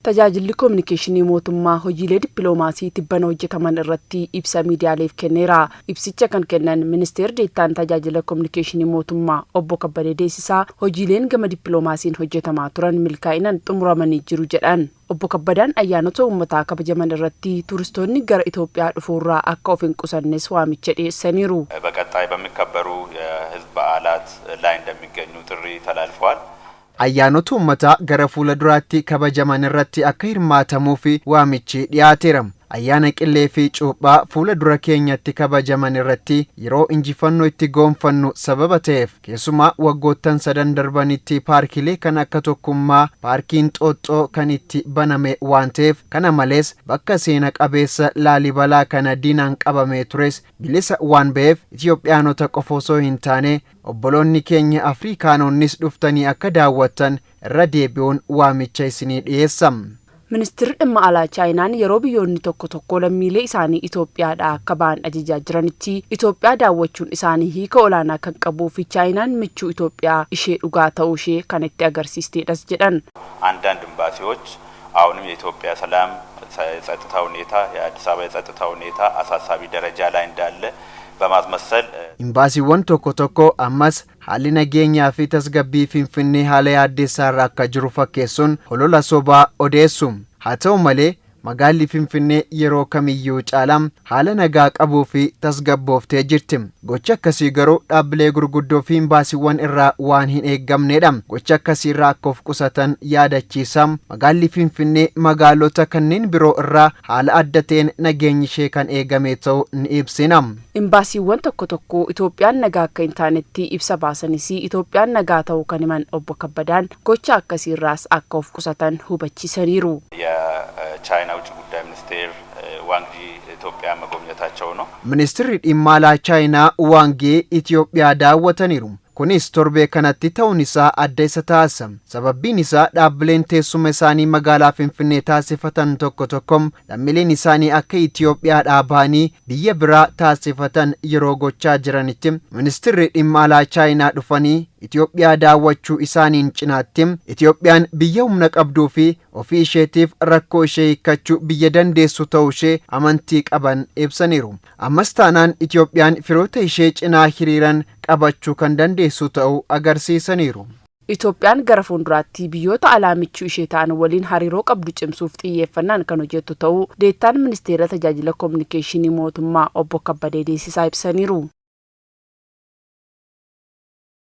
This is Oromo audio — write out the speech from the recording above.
Tajaajilli Kominikeeshinii Mootummaa hojiilee dippiloomaasii tibbana hojjetaman irratti ibsa miidiyaaleef kenneera. Ibsicha kan kennan Ministeer Deettaan Tajaajila Kominikeeshinii Mootummaa Obbo Kabbadee Deessisaa hojiileen gama dippiloomaasiin hojjetamaa turan milkaa'inan xumuramanii jiru jedhan. Obbo Kabbadaan ayyaanota uummataa kabajaman irratti tuuristoonni gara Itoophiyaa dhufuurraa akka of hin qusannes waamicha dhiyeessaniiru. በቀጣይ በሚከበሩ የሕዝብ በዓላት ላይ እንደሚገኙ ጥሪ ተላልፈዋል። Ayyaanota uummataa gara fuula duraatti kabajaman irratti akka hirmaatamuuf waamichi dhiyaateera. Ayyaana Qillee fi Cuuphaa fuula dura keenyatti kabajaman irratti yeroo injifannoo itti goonfannu sababa ta'eef, keessumaa waggoottan sadan darbanitti paarkilee kan akka Tokkummaa, paarkiin Inxooxxoo kan itti baname waan ta'eef, kana malees bakka seena qabeessa Laalibalaa kana diinaan qabamee tures bilisa waan ba'eef, Itoophiyaanota qofa osoo hin taane obboloonni keenya Afrikaanonnis dhuftanii akka daawwattan irra deebi'uun waamicha isinii dhiyeessa. Ministeerri dhimma alaa Chaayinaan yeroo biyyoonni tokko tokko lammiilee isaanii Itoophiyaadhaa akka ba'an ajajaa jiranitti Itoophiyaa daawwachuun isaanii hiika olaanaa kan qabuu fi Chaayinaan michuu Itoophiyaa ishee dhugaa ta'uu ishee kan itti agarsiisteedhas jedhan. አንዳንድ ኤምባሲዎች አሁንም የኢትዮጵያ ሰላም የጸጥታ ሁኔታ የአዲስ አበባ የጸጥታ ሁኔታ አሳሳቢ ደረጃ ላይ እንዳለ በማስመሰል Imbaasiiwwan tokko tokko ammas haalli nageenyaa fi tasgabbii Finfinnee haala yaaddessaarra akka jiru fakkeessuun holola sobaa odeessu. Haa ta'u malee, magaalli Finfinnee yeroo kamiyyuu caalaa haala nagaa qabuu fi tasgabbooftee jirti. Gochi akkasii garuu dhaabbilee gurguddoo fi imbaasiiwwan irraa waan hin eeggamnedha. Gocha akkasii irraa akka of qusatan yaadachiisa. Magaalli Finfinnee magaalota kanneen biroo irraa haala adda ta'een nageenyi ishee kan eegame ta'uu ni ibsina. Imbaasiiwwan tokko tokko Itoophiyaan nagaa akka hin taanetti ibsa baasanis, Itoophiyaan nagaa ta'uu kan himan Obbo Kabbadaan gocha akkasiirraas akka of qusatan hubachiisaniiru. የቻይና ውጭ ጉዳይ ሚኒስቴር ዋንግ ዪ ኢትዮጵያ መጎብኘታቸው ነው። Ministeerri dhimma alaa Chaayinaa Waang Yii Itoophiyaa daawwataniiru. Kunis torbee kanatti ta'uun isaa adda isa taasisa. Sababbiin isaa dhaabbileen teessuma isaanii magaalaa Finfinnee taasifatan tokko tokko lammiileen isaanii akka Itoophiyaadhaa bahanii biyya biraa taasifatan yeroo gochaa jiranitti, ministeerri dhimma alaa Chaayinaa dhufanii Itoophiyaa daawwachuu isaaniin cinaatti Itoophiyaan biyya humna qabduu fi ofii isheetiif rakkoo ishee hiikkachuu biyya dandeessu ta'uu ishee amantii qaban ibsaniiru. Ammas taanaan Itoophiyaan firoota ishee cinaa hiriiran qabachuu kan dandeessu ta'uu agarsiisaniiru. Itoophiyaan gara fuulduraatti biyyoota alaa michuu ishee ta'an waliin hariiroo qabdu cimsuuf xiyyeeffannaan kan hojjettu ta'uu deettaan ministeera tajaajila kominikeeshinii mootummaa Obbo Kabbadee Deessisaa ibsaniiru.